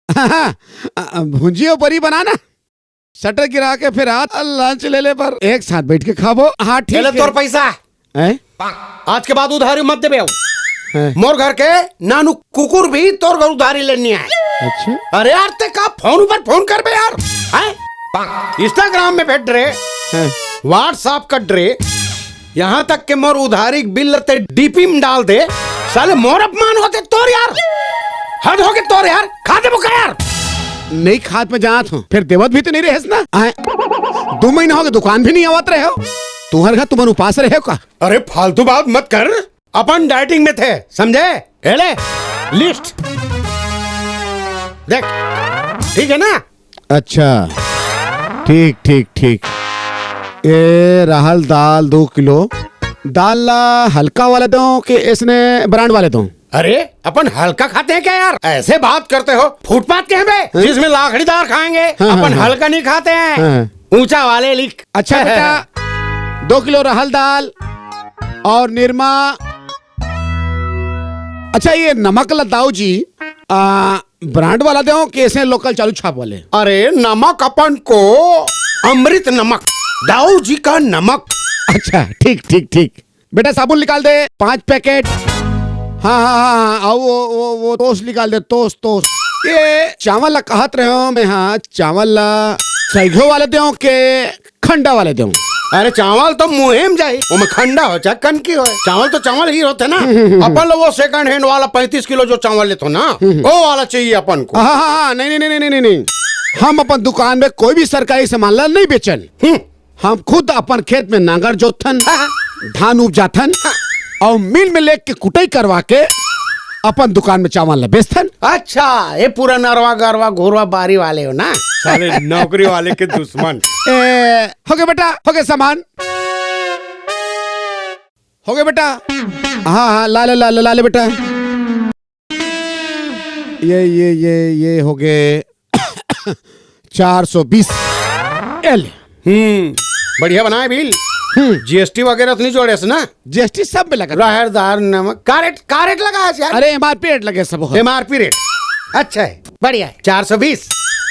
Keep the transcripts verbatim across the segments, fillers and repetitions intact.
हाँ, हाँ, अ, अ, भुंजी अउ बरी बना ना। शटर गिरा के फिर आ, लंच ले ले बर। एक साथ बैठ के खाबो। हाँ, ठीक ए ले हे। तोर पैसा। हैं? आज के बाद उधारी मत देबे। हैं? मोर घर के नानू कुकुर भी तोर घर उधारी लेनी है। अच्छा। अरे यार, ते का फोन ऊपर फोन करबे यार? हैं? Instagram में भेज रहे, हैं? WhatsApp कर रहे, यहाँ तक के मोर उधारी के बिल ते डीपी में डाल दे। साले, मोर अपमान होथे तोर यार, हद होगे तोर यार, खा देबो का यार? नइ खात में जात हूँ, फिर देवत भी तो नइ रहेस ना। आय, दू महीना होगे, दुकान भी नइ आवत रहे हो, तुँहर घर तुमन उपास रहे हो का? अरे फालतू बात मत कर, अपन डाइटिंग में थे, समझे? ए ले, लिस्ट देख, ठीक है ना? अच्छा, ठीक, ठीक, ठीक। ए, राहल दाल दू किलो। दाल ला हल्का वाला दो कि इसने ब्रांड वाले दो? अरे, अपन हल्का खाते हैं क्या यार? ऐसे बात करते हो, फुटपाथ के हैं बे, हैं? जिसमें लाखड़ीदार खाएंगे, हाँ, हाँ, अपन हाँ। हल्का नहीं खाते हैं। हाँ, हाँ। ऊंचा वाले लिख। अच्छा बेटा, दो किलो राहल दाल और निरमा। अच्छा, ये नमक ला दाऊ जी, आ, ब्रांड वाला दो कि ऐसे लोकल चालू छाप वाले? अरे, नमक अपन को अमृत नमक, दाऊ जी का नमक। अच्छा, ठीक, ठीक, ठीक। बेटा, साबुन निकाल दे, पाँच पैकेट। हाँ, हाँ, हाँ, हाँ, आओ, वो, वो, वो टोस्ट निकाल दे, टोस्ट, टोस्ट। ये चावल ला कहत रहे हो मैं, हाँ, चावल ला सैघो वाले दो के खंडा वाले दो? अरे, चावल तो मुहिम जाही, ओमे खंडा हो चाहे कनकी हो, चावल तो चावल ही होथे ना। हम्म, हम्म, हम्म। अपन लोग वो सेकंड हैंड वाला पैंतीस किलो जो चावल लेथो ना, हम्म, हम्म। वो वाला चाहिए अपन को। हाँ, हाँ, हाँ, नहीं, नहीं, नहीं, नहीं, नहीं, नहीं। हम अपन दुकान में कोई भी सरकारी सामान ला नहीं बेचन। हम्म। हम खुद अपन खेत में नांगर जोतथन, हाँ, हाँ। धान उपजाथन, हाँ। और मिल में लेके कुटाई करवा के अपन दुकान में चावल ला बेचथन। अच्छा, ये पूरा नरवा गरवा घुरवा बारी वाले हो ना? साले नौकरी वाले के दुश्मन। ए, हो गया बेटा, हो गया सामान। हो गया बेटा। हाँ, हाँ, ला ले, ला ले, ला ले बेटा। ये, ये, ये, ये हो गए चार सौ बीस एल। हम्म, बढ़िया बनाए बिल। हम्म। जीएसटी वगैरह तो नहीं जोड़े ना? जीएसटी सब में लगा। राहर दाल, नमक, का रेट, का रेट लगा है यार? अरे, एमआरपी रेट लगे सब हो। MRP rate. अच्छा है, बढ़िया है। चार सौ बीस।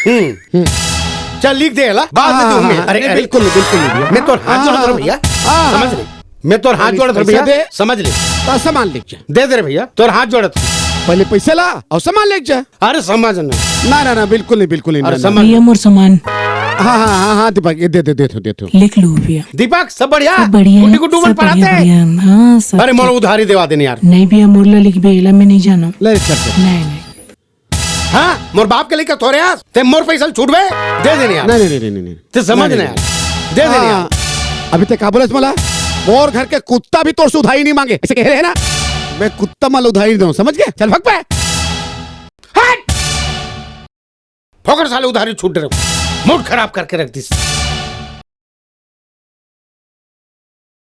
हम्म। हम्म। चल, लिख दे ला, बाद में हाँ, दूंगा। हाँ, हाँ, अरे, नहीं, अरे, बिल्कुल नहीं, बिल्कुल नहीं भैया। मैं तो हाथ हाँ, जोड़ हाँ, रहा हूँ भैया। हाँ, समझ हाँ। ले। मैं तोर हाथ अरे, जोड़त हूँ पैसा भैया, दे। समझ ले। तो सामान लिख जा। दे दे रे भैया, तोर हाथ जोड़त हूँ। पहले पैसा ला और सामान लिख जा। अरे समझ ना। ना, ना, ना, बिल्कुल नहीं, बिल्कुल नहीं, अरे ना, ना। समझ। भैया मोर सामान। हाँ, हाँ, हाँ, हाँ, दीपक, ये दे, दे, दे, दे, दे, दे। लिख लो भैया। दीपक, सब बढ़िया? सब बढ़िया गुड्डी है, गुड्डू मन सब बढ़िया, पढ़ाते हैं? बढ़िया। हाँ, सब अरे मोर ठीक। उधारी देवा देने यार। नहीं भैया, मोर ला लिख बे, एला मैं नहीं जानो। ले, चल, चल। नहीं, नहीं। हाँ, मोर बाप के लइका थोरे आस, ते मोर पैसा ल छूटबे, दे देने यार। नहीं, नहीं, नहीं, नहीं, नहीं। ते समझ नहीं, नहीं, नहीं। यार, दे देने यार। हाँ, अभी तक का बोलस मोला? मोर घर के कुत्ता भी तोर से उधारी नहीं मांगे, ऐसे कह रहे हैं ना? मैं कुत्ता माल उधारी नहीं दूं, समझ गए? चल भग पे। हट! फोकट साले उधारी छूट रहे हो, मूड खराब करके रख दिस।